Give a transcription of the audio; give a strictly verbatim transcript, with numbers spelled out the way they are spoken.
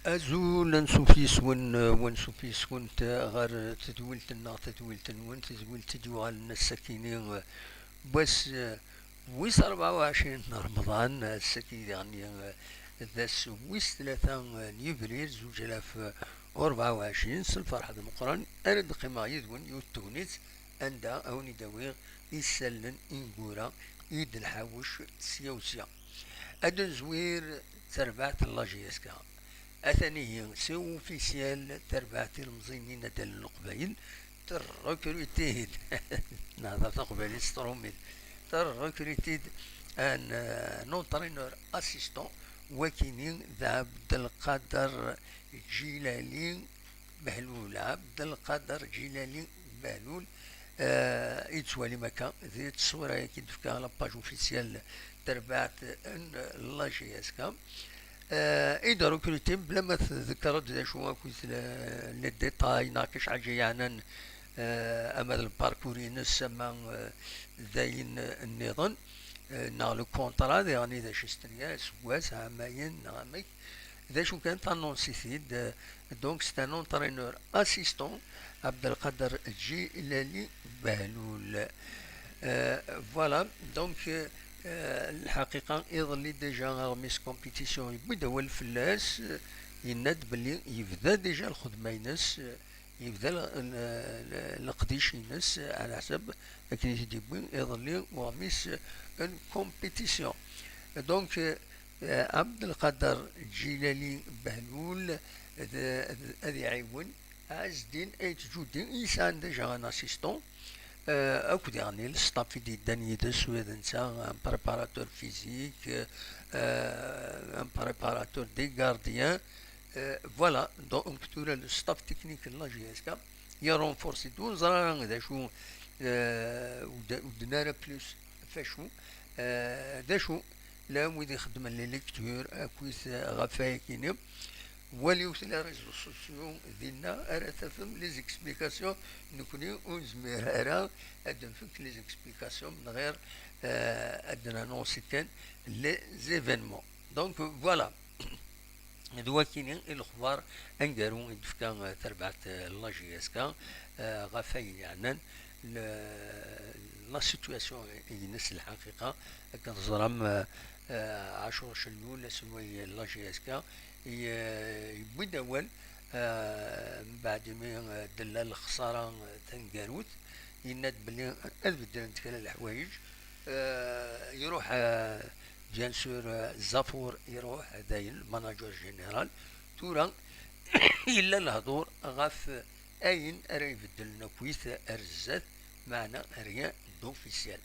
Azul, ansuf yes-wen, eh, wansuf yes-went, eh, ɣer tedwilt-nneɣ, tadwilt-nwen, tadwilt i d-yuɣalen ass-akini, eh, wass, eh, wis rebɛa u ɛecrin n Remḍan, ass-agi diɣen, eh, d ass wis tlata, eh, n Yebrir, zuǧ alaf, eh, u rebɛa u ɛecrin, s lferḥ d Meqqran ara d-qqimeɣ yid-wen yiwet tegnit anda a wen-id-awiɣ isallen ineggura i d-nḥawec sya u sya. Ad nezwir d terbaɛt n la J S K. Atan ihi, c'est officiel, terbaɛt ilemẓiyen n yinaddalen n Leqbayel terrekruti-d. Nehder taqbaylit s trumit. Terrekruti-d un, un entraîneur assistant, wakini d Abdelkader Djilali Behlul. Abdelkader Djilali Behlul, eh, i d-tettwalim akka di tteswira-agi d-tefka la page officielle terbaɛt n la J S K. Eh, i d-recruter, bla ma tḍekkreḍ d acu akk i tla-, les détails, neɣ kečč ḥaǧa yeɛnan, eh, ama d lparkur-ines, ama, eh, d ayen nniḍen, eh, neɣ le contrat, diɣen d acu i s-tenniḍ, aseggas, ɛamayen, neɣ amek, d acu kan, t'annonce-it-id, eh, donc c'est un entraîneur assistant, Abdelkader Djilali Behlul. Euh, voilà, donc, euh, lḥaqiqa, iḍelli déjà aɣmis compétition yewwi-d awal fell-as, euh, yenna-d belli yebda déjà lxedma-ines, euh, yebda l-, l-, l-, leqdic-ines, euh, ɛla ḥsab akken i t-id-yewwi iḍelli uɣmis, euh, n compétition. Donc, euh, euh, Abdelkader Djilali Behlul, d, d, ad iɛiwen Ɛezdin Ayt Ǧudi, yesɛan déjà un assistant, euh, akked diɣen le staff i d-yeddan yid-s, ula d netta un préparateur physique, euh, un préparateur des gardiens, euh, voilà, donc tura le staff technique n la J S K, i renforcer-d, ur neẓri ara d acu, euh, ur d-, ur d-nerra plus ɣef wacu, euh, d acu, llan wid ixeddmen les lectures, akkit ɣef wayakini, waliwet les réseaux sociaux, dinna ara tafem les explications, nekni ur nezmir ara ad nfek les explications من غير, euh, ad d-nannoncer kan les événements. Donc, voilà. D wakini i lexbar aneggaru i d-tefka, eh, terbaɛt, eh, n la J S K, eh, ɣef wayen yeɛnan le-, la situation ines lḥaqiqa. Akken teẓram, eh, eh, Ɛacur Cellul, aselway n la J S K, i, eh, yewwi-d awal, eh, mbeɛd imi, eh, d-tella lexsara, eh, taneggarut, yenna-d belli ad beddlent kra n leḥwayeǧ. Eh, iruḥ, eh, bien sûr, eh, Zafour iruḥ, dayen, manager général. Tura yella lehdur ɣef ayen ara ibeddlen akkit ar zdat, meɛna rien d'officiel.